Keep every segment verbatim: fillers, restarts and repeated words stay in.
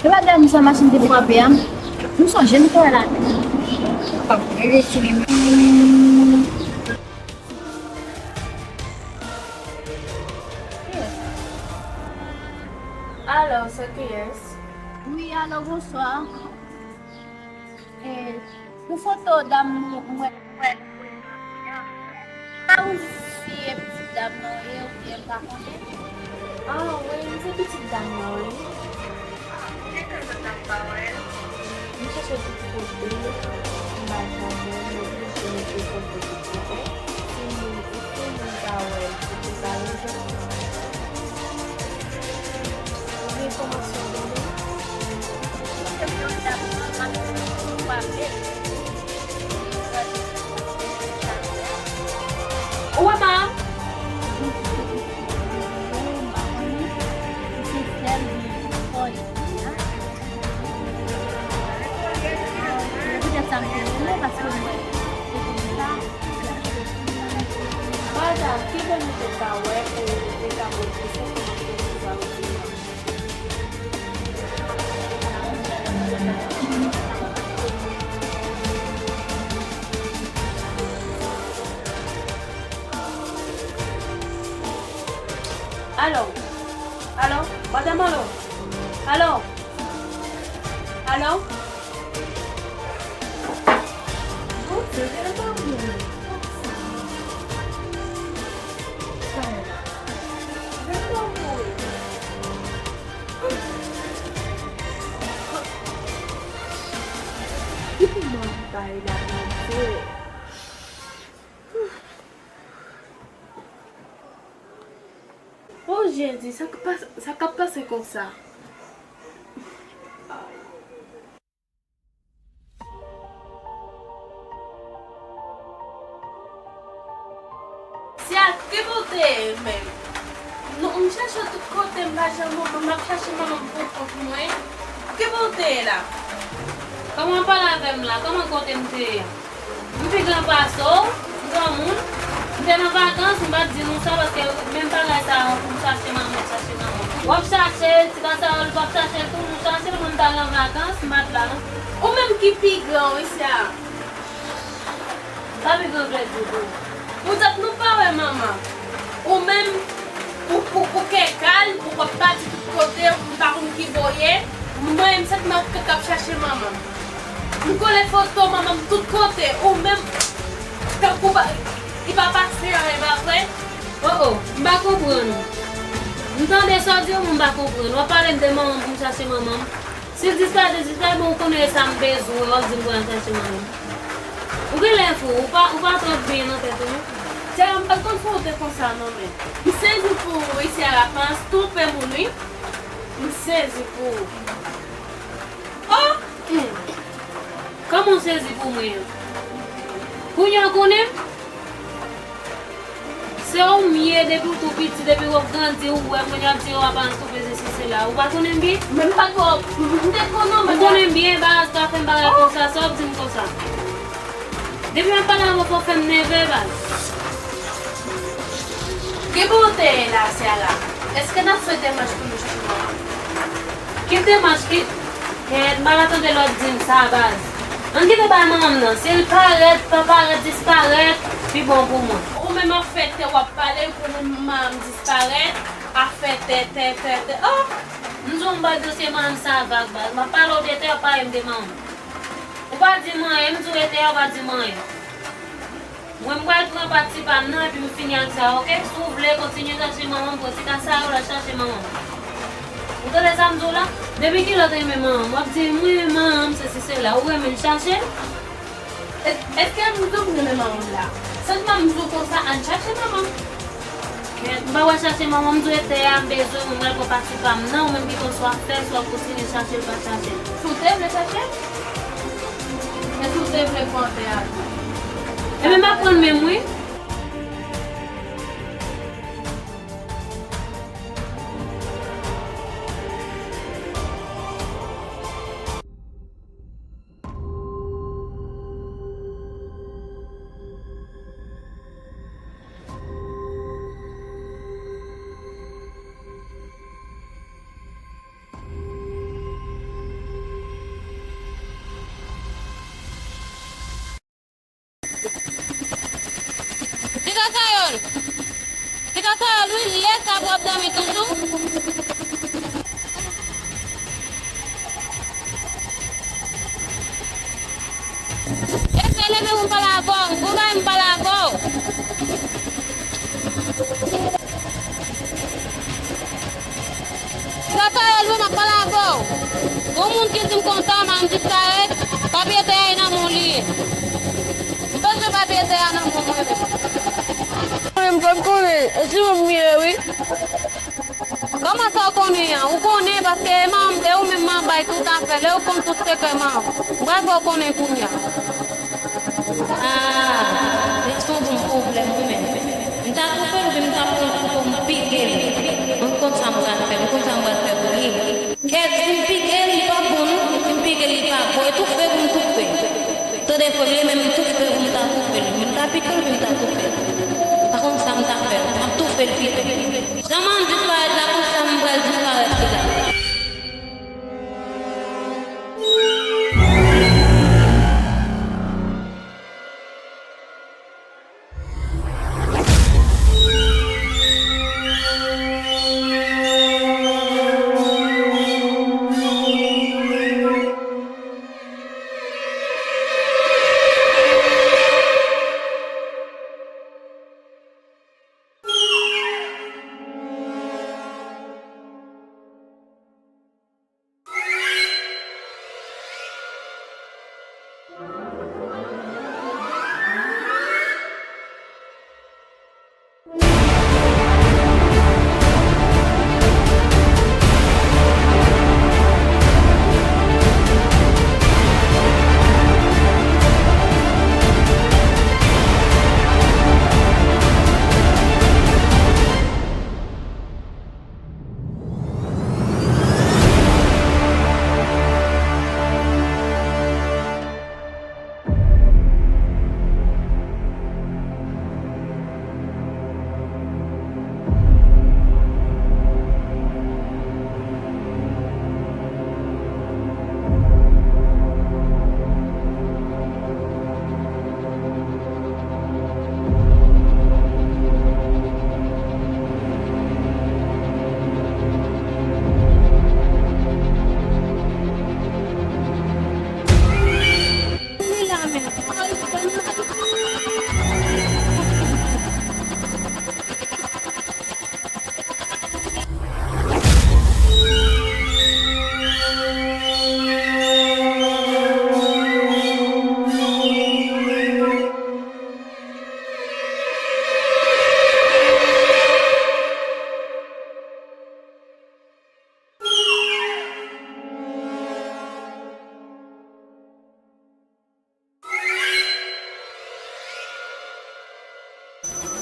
Epa dènye sa machin te frape a, m sonje m te wè l atè. Alo, se kiyès? Wi, alo, bonswa. E, pou foto dam mwen, mwen, mwen, a ou si e pitit dam nan ye oubyen m pa konnen? A, wi, m se pitit dam nan, wi. A, ou gen kèk lòt dam pa wè? M chèche tout kote, m pa janm wè, m oblije mete foto tout kote. Si moun, si moun pa wè, se pou sa rezon. Ou gen enfòmasyon ban mwen? Ou wè, ma? Bada, ki bò nou te ka wè e te ka pote senk mil pesos a ou? Alo? Alo? Madanm, alo? Alo? Alo? Bondye, genlè pa mouri. Genlè pa mouri. Ki pou mwen bay la, Bondye? O Jezi, sa k ap pas-, sa k ap pase konsa? Se a ki pou te ye menm? Nou, m chèche tout kote, m pa janm wè, m ap chache manman m pou kont mwen. Ki pou te ye la? Kòman w pale avè m la? Kòman kote m te ye? M pi gran pase w, m granmoun. M te nan vakans, m pa t di nou sa, paske menm bagay sa a, pou m chache manman, chache manman. W ap chache l, ti pa sa w ap chache l tou, nou chache l, mwen m t al nan vakans, m pa t la non. Ou menm ki pi gran wi, sè a. M pa pi gran vle di pou. Poutèt nou pa wè manman. Ou menm, ou, ou, ou kè kal, ou ap pati tout kote, ou pa konn ki bò w ye. Mwen, m sèt mwen k ap chache manman m. M kole foto manman m tout kote, ou menm, tankou pa, li pa pase anyen, pa vre? O, o, m pa konprann ou. M tande sa w di yo, men m pa konprann. W ap pale m de manman m pou m chache manman m. Si l disparèt, li disparèt, men ou konnen e sa m bezwen, w ap di m pou al chache manman m. Ou genlè fou, ou pa, ou pa twò byen nan tèt ou non. Tè, m pa t konn fè w te konsa non, men. M sezi pou ou wi, sè a, pa twonpe moun wi. M sezi pou ou. Oh! Hmm. Kòman w sezi pou mwen an? Kounye a w konnen m? Se ou m ye depi w tou piti, depi w ap grandi, ou wè moun y ap di yo aparans twonpe sesi sela. Ou pa konnen m byen? Men m pa twò, m te konnen w, men ou konnen m byen, baz pa fè m bagay konsa, sa w ap di m konsa? Depi m ap pale avè w, fò w fè m nève, baz. Ki bò w te ye la, Ciara? Èske n ap fè demach pou nou chache manman? Ki demach ki? Kèt, m pa ka tande lè w ap di m sa, baz. Ann kite bay manman m nan. Si l parèt, pa parèt, disparèt, pi bon pou mwen. Ou menm afè tè w ap pale, ou konnen manman m disparèt, afè tè, tè, tè, tè. Oh! M di w m bay dosye manman m sa vag, baz. M ap pale w de tè, w ap pale m de manman m. Ou pa di m anyen, m di w e tè, w pa di m anyen. Mwen, m pral pran pati pa m nan epi m fini ak sa, oke? Si w vle kontinye chache manman m, pran ti ka sa yo, w al chache manman m. Ou tande sa m di w la? Depi kilè w te renmen manman m? W ap di, "Mwen renmen manman m, sesi, sela." Ou renmen l, chache l. È-, èske m di w m renmen manman m la? Sèlman m di w konsa, ann chache manman m. Kèt, m pa wè chache manman m, m di w e tè a, m bezwen, mwen, m pral pran pati pa m nan, ou menm ki konn sa w ap fè, si w ap kontinye chache l, pa chache l. Si w te vle chache l? Men si w te vle pran tè a tou. Ebyen, m ap pran l menm, wi. Pale avè w. Gon moun ki di m konsa, m a disparèt, papye tè a nan men w li ye. M bezwen papye tè a nan men w mwen menm. Mwen menm, m pa t konnen, e si mwen m ye, wi. Kòman sa w konnen an? Ou konnen paske e manman m, e ou menm manman bay tout afè. Lè ou konn tout sekrè manman m, m pral fè w konnen kounye a. Ah, se yon bon pwoblèm ou menm. M ta toufe l oubyen m ta pran kouto m pike l. Mwen konn sa m pral fè, m konn sa m pral fè pou li. Kèt, si m pike l, li p ap bon non. Si m pike l, li p ap bon. E toufe pou m toufe. Tande, premye, men m toufe pou m ta toufe l. M ta pike l, men m ta toufe l. Pa konn sa m ta fè. M ap toufe l pito. Jan m an disparèt la, konsa m pral disparèt li la.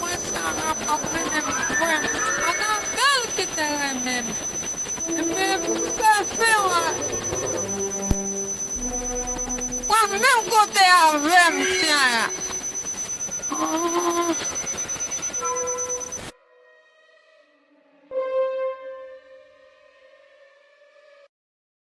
Mwen sa rapò mwen menm, frè m, se pa nan bèl ki te renmen m. Ebyen, m fè fen wè. Mwen menm kote avè m, Tiana. Oh.